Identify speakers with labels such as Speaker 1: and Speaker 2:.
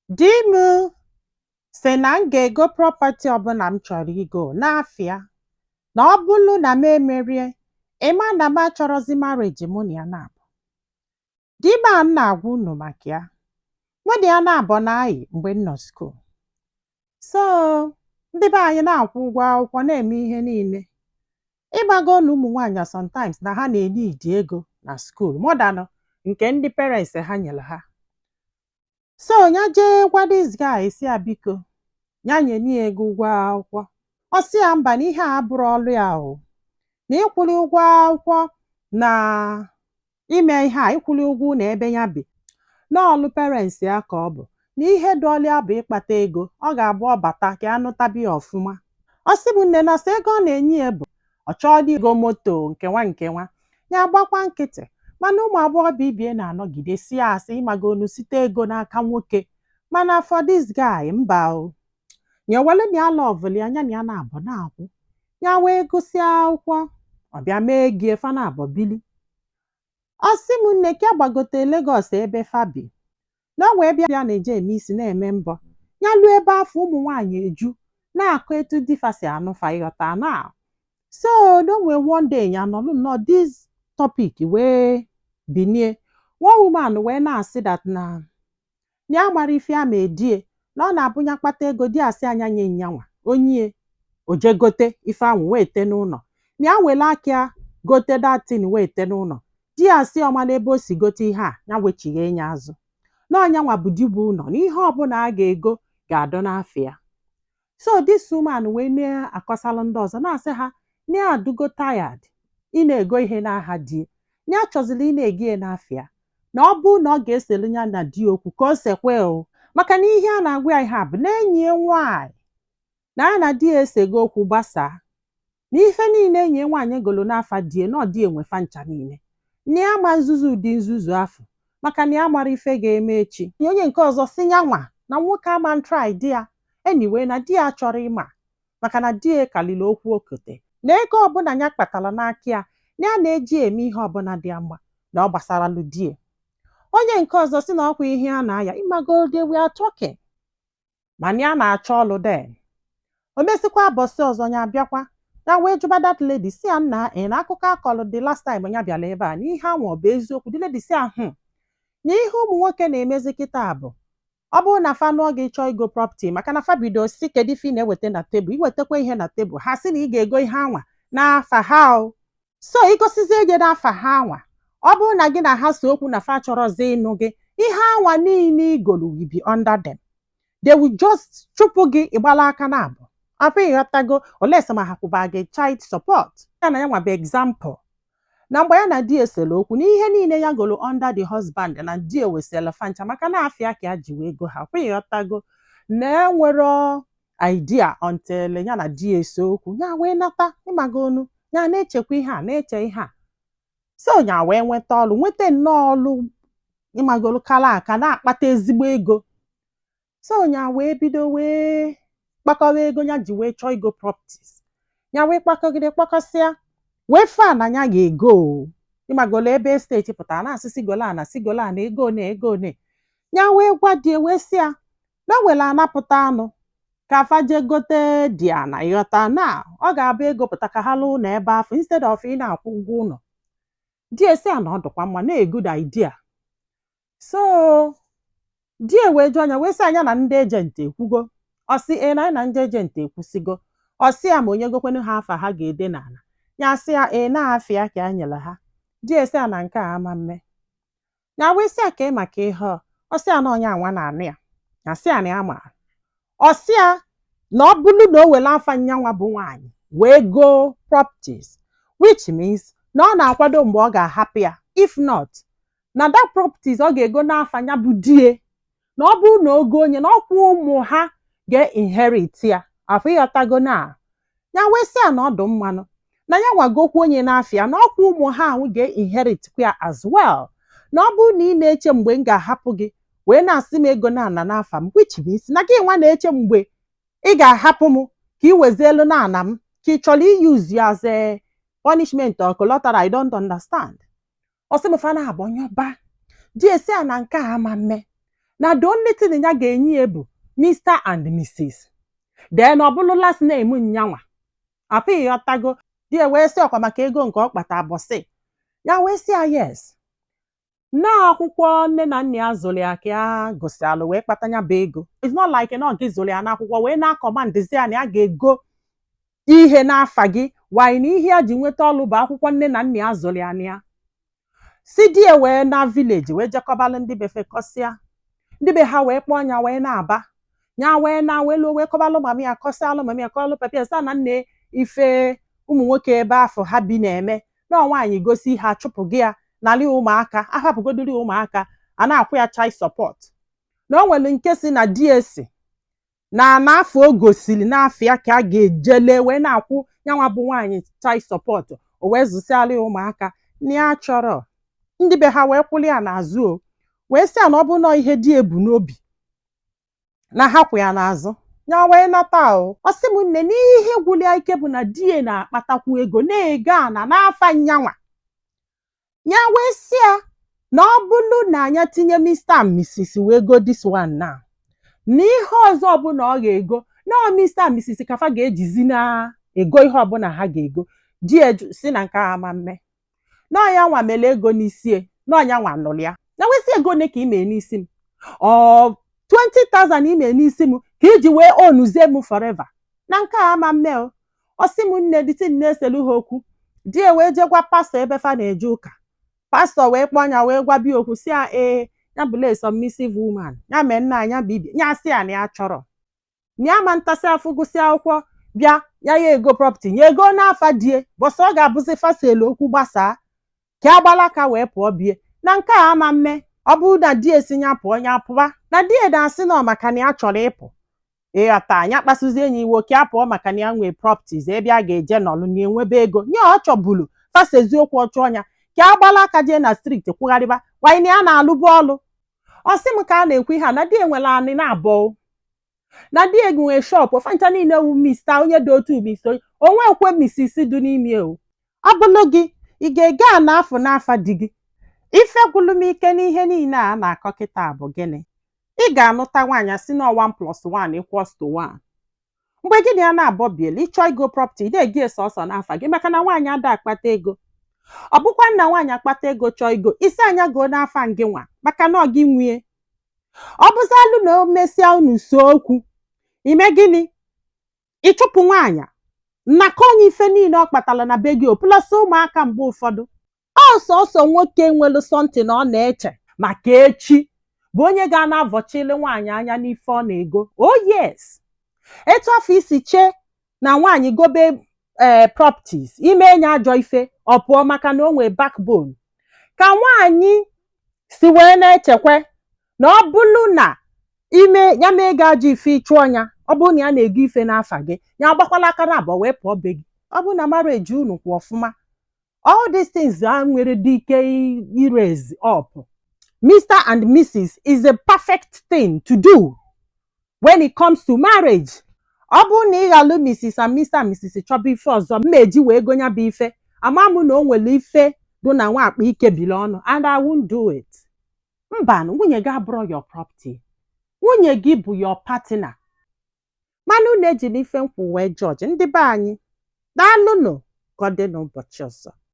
Speaker 1: Di m sị na m ga-ego property ọbụla m chọrọ igo n'afịa, na ọ bụrụ na m emerie, ịma na m achọrọzi marriage mụ na ya na-abụ. Di m a m na-agwa unu maka ya, mụ na ya na-abụ na-ayị mgbe m nọ school. So ndị be anyị na-akwụ ụgwọ akwụkwọ, na-eme ihe niile. Ịgbago na ụmụ nwaanyị sometimes na ha na-enidi ego na school more than nke ndị parents ha nyere ha. So ya jee gwa this guy, si ya biko, ya nye ya ego ụgwọ akwụkwọ. Ọ sị ya mba, na ihe a abụrụ ọlụ ya o, na ịkwụli ụgwọ akwụkwọ na ime ihe a, ịkwụli ụgwọ ụlọ ebe ya bi n'ọlụ parents ya ka ọ bụ, na ihe dụọlụ ya bụ ịkpata ego ọ ga-abụ ọ bata ka ya nụtabi ya ọfụma. Ọ sị bụ nne na sị ego ọ na-enye ya bụ ọ chọọ ego moto nkewa nkewa, ya gbakwa nkịtị. Mana ụmụ agbọghọbịa ibie na-anọgide si ya asị ịmagonu site ego n'aka nwoke. Mana for this guy, mba o, ya welu na ya lovelụ ya, ya na ya na-abụ na-akwụ ya, wee gụsịa akwụkwọ, ọ bịa mee gie fa na-abọ bili. Ọ sị m nne, ka gbagote Lagos ebe fa bi, na o wee bịa ya na-eje eme isi, na-eme mbọ ya, luo ebe afọ ụmụ nwaanyị eju na-akụ etu di fa si anụfa, ịghọta na. So na o nwee one day ya nọlụ nnọọ, this topic wee binie. One woman wee na-asị that na ya mara ife ya ma edie, na ọ na-abụ ya kpata ego, di asị anya nye nyanwa onye o je gote ife ahụ wee te n'ụlọ, na ya were aka ya gote datin wee te n'ụlọ. Di ya sị ọmala ebe o si gote ihe a, ya wechigha ya azụ, na ọnyanwa bụ di bụ ụlọ, na ihe ọbụla a ga-ego ga-adọ n'afọ ya. So this woman wee na-akọsalụ ndị ọzọ, na-asị ha na ya adụgo tired ị na-ego ihe n'aha di ya, chọziri ị na-ego ya n'afọ ya, na ọ bụrụ na ọ ga-eselu ya na di okwu ka o sekwe o, maka na ihe a na-agwa ya ihe a bụ na enyi ya nwaanyị na ya na di ya esego okwu gbasaa, na ife niile enyi ya nwaanyị golo n'afa di ya, na ọ di enwefa ncha niile, na ya ma nzuzu ụdị nzuzu afọ, maka na ya mara ife ga-eme echi. Onye nke ọzọ si ya nwa na nwoke ama try di ya anyway, na di ya chọrọ ịma, maka na di ya kalili okwu okote, na ego ọbụla ya kpatara n'aka ya, na ya na-eji eme ihe ọbụla dị ya mma, na ọ gbasaralụ di ya. Onye nke ọzọ si na ọkwa ihe a na-aya ịmago, they were talking, mana ya na-achọ ọlụ. Then o mesikwa bọsị ọzọ, ya abịakwa, ya wee jụba that lady, si ya, nna ị na akụkọ akọlụ the last time ya bịara ebe a, na ihe anwa ọ bụ eziokwu? The lady si ya na ihe ụmụ nwoke na-emezi kịta bụ ọ bụrụ na fa nụọ gị, chọọ igo property, maka na fa bido si kedu ife ị na-eweta na tebụl, iwetakwa ihe na tebụl, ha sị na ị ga-ego ihe anwa n'afa ha o. So igosizie ego n'afa ha anwa, ọ bụrụ na gị na ha so okwu na fa chọrọzi ịnụ gị, ihe anwa niile igolu will be under them. They will just chụpụ gị, ịgbala aka na abụ afọ, ịghọtago? Olesi ma ha kwụba gị child support. Ya na ya nwa bụ example na mgbe ya na di esere okwu, na ihe niile ya golo under the husband, na di ewesịla fancha, maka na afịa ka ya ji wee go ha kwa, ịghọtago? Na enwero idea until ya na di ese okwu, ya wee nata, ịmago onu ya na-echekwa ihe a, na-eche ihe a. So ya wee nweta ọlụ, nweta nnọọ ọlụ, ịmagolu, kala aka na-akpata ezigbo ego. So ya wee bido wee kpakọwa ego ya ji wee chọọ igo properties. Ya wee kpakọgide, kpakọsịa, wee fa na ya ga-ego o, ịmagolo, ebe estate pụtara na-asị sigolo ana, sigolo ana, ego one, ego one. Ya wee gwa die, wee sị ya na o nwere anapụta anụ ka fa jee gote dị ana, ịghọta, na ọ ga-abụ ego pụta ka ha lụọ ụlọ ebe afọ instead of ị na-akwụ ụgwọ ụlọ. Di esi ya na ọ dịkwa mma, na a good idea. So di e wee jụọ anya, wee sị anya na ndị agent ekwugo. Ọ sị ee, na anyị na ndị agent ekwusigo. Ọ sị ya ma onye gokwenu ha afa ha ga-ede n'ala. Ya sị ya ee, na afịa ka a nyere ha. Di esi ya na nke a ama mme. Ya wee sị ya ka ị maka ihe ọ. Ọ sị ya na onye anwa na-anụ ya. Ya sị ya na ya maara. Ọ sị ya na ọ bụrụ na o were afa nyanwa bụ nwaanyị wee go properties, which means na ọ na-akwado mgbe ọ ga-ahapụ ya. If not, na that properties ọ ga-ego n'afa ya bụ die, na ọ bụrụ na ogo onye na ọkwa ụmụ ha ga-inherit ya afọ, ịghọtago? Na ya wee sị ya na ọdụ mmanụ, na ya nwagokwu onye n'afịa, na ọkwa ụmụ ha ahụ ga-inherit kwa ya as well, na ọ bụrụ na ị na-eche mgbe m ga-ahapụ gị wee na-asị m ego na ana n'afa m, which means na gị nwa na-eche mgbe ị ga-ahapụ m ka ị wezielu na ana m, ka ị chọrọ iyuzu ya as a punishment or collateral. I don't understand. Ọ sị m fa na-abụ onye ọba. Di esi a na nke a ama mme. Na the only thing ya ga-enye ya bụ Mr and Mrs, then ọ bụrụ last name nyanwa apụghị. Ghọtago? Di ya wee sị ọkwa maka ego nke ọ kpata bọsị ya. Wee sị ya yes, na akwụkwọ nne na nna ya zụrụ ya ka ya gụsịalụ wee kpata ya bụ ego. It's not like na ọ gị zụrụ ya n'akwụkwọ wee na-acommandzi ya na ya ga-ego ihe n'afa gị wanyị, na ihe ya ji nweta ọlụ bụ akwụkwọ nne na nna ya zụrụ ya. Na ya si di ya wee na village wee jekọbalụ ndị befe, kọsịa ndị be ha, wee kpọọ ya, wee na-aba ya, wee na wee luo, wee kọbalụ mama ya, kọsịalụ mama ya, kọlụ papa ya, sị na nne ife ụmụ nwoke ebe afọ ha bi na-eme na nwaanyị gosi ha chụpụ gị ya n'ala, ụmụaka ahapụgodiri ụmụaka a na-akwụ ya child support, na o nwere nke si na di esi na n'afọ o gosiri n'afọ ya ka a ga-ejele wee na-akwụ yanwa bụ nwaanyị child support. O wee zụsịala ya ụmụaka na ya chọrọ ndị be ha wee kwụli ya n'azụ. O wee sị ya na ọ bụ nọọ ihe di ebu n'obi na ha kwụ ya n'azụ ya wee nata. O ọ sị m nne, n'ihe gwụrụ ya ike bụ na di ya na-akpatakwu ego na-ego ana n'afa nyanwa ya. Wee sị ya na ọ bụrụ na anya tinye Mr and Mrs wee go this one now, na ihe ọzọ ọbụla ọ ga-ego na ọ Mr and Mrs kafa ga-ejizi na ego ihe ọbụla ha ga-ego. Di ya si na nke a ama mme, na ọ ya nwa mere ego n'isi, na ọnya nwa nụrụ ya. Na wee sị, ego ole ka ị mee n'isi m? Ọ 20,000 ime n'isi m ka iji wee onuzie m forever? Na nke a ama mme. O ọ sị m nne, dịtị na-eselu ha okwu. Di ya wee jee gwa pastọ ebe fa na-eje ụka. Pastọ wee kpọọ ya, wee gwa bia okwu, si ya ee, ya bụla submissive woman ya mee nna anya bụ ibi ya. Sị ya na ya chọrọ na ya ma ntasị afụ, gụsị akwụkwọ bịa ya ya ego property nye ego n'afa die bọsọ ọ ga-abụzi faselu okwu gbasaa ka agbalaka wee pụọ bie. Na nke a ama mme. Ọ bụrụ na di esi ya pụọ, ya pụba. Na di ya na-asị na ọ maka na ya chọrọ ịpụ, ịghọta, anya kpasuzie ya iwe ka ya pụọ maka na ya nwee properties ebe a ga-eje nọlụ na enwebe ego nye. Ọ chọbulu fasa eziokwu, ọ chụọ ya ka agbala aka jee na street kwugharịba wanyị na ya na-alụbu ọlụ. Ọ sị m ka a na-ekwu ihe a, na di enwere anị na-abụọ, na di nwee shop fancha niile wu Mr onye dị otu Mr onye onwe ekwe Mrs dị n'ime. O ọ bụlụ gị, ị ga-ege a n'afọ n'afa di gị? Ife gwụlụ m ike n'ihe niile a na-akọ kịta bụ gịnị? Ị ga-anụta nwaanyị si na 1 plus 1 equals to 1. Mgbe gị na ya na-abọ biele, ịchọ igo property, ị na-egi sọsọ n'afa gị, maka na nwaanyị ada akpata ego. Ọ bụkwa nna nwaanyị akpata ego chọọ igo isi anya goo n'afa ngị nwa, maka na ọ gị nwunye. Ọ bụzalụ na o mesịa unu so okwu, ime gịnị? Ịchụpụ nwaanyị, nnakọ onye ife niile ọ kpatara na be gị, o plus ụmụaka. Mgbe ụfọdụ ọ sọsọ nwoke nwere something ọ na-eche maka echi bụ onye ga na-avọchili nwaanyị anya n'ife ọ na-ego. Oh yes, etu afọ isi chee na nwaanyị gobe ee properties, ime enye ajọ ife ọ pụọ, maka na o nwee backbone, ka nwaanyị si wee na-echekwa na ọ bụrụ na ime ya mee ego ajọ ife, ịchụọ ya. Ọ bụrụ na ya na-ego ife n'afa gị, ya agbakwala aka na abụọ wee pụọ be gị. Ọ bụrụ na marriage unu kwụ ọfụma, all these things a nwere dị ike iraise up. Mr and Mrs is a perfect thing to do when it comes to marriage. Ọ bụrụ na ị ghalụ Mrs and Mr and Mrs chọba ife ọzọ mma eji wee gonya bụ ife, ama m na o nwere ife dị na nwa akpa ike bili ọnụ, and I won't do it. Mba, nwunye gị abụrụ your property, nwunye gị bụ your partner. Mana unu ejila ife nkwụ wee jọji ndị be anyị. Daalụnụ, ka ọ dị n'ụbọchị ọzọ.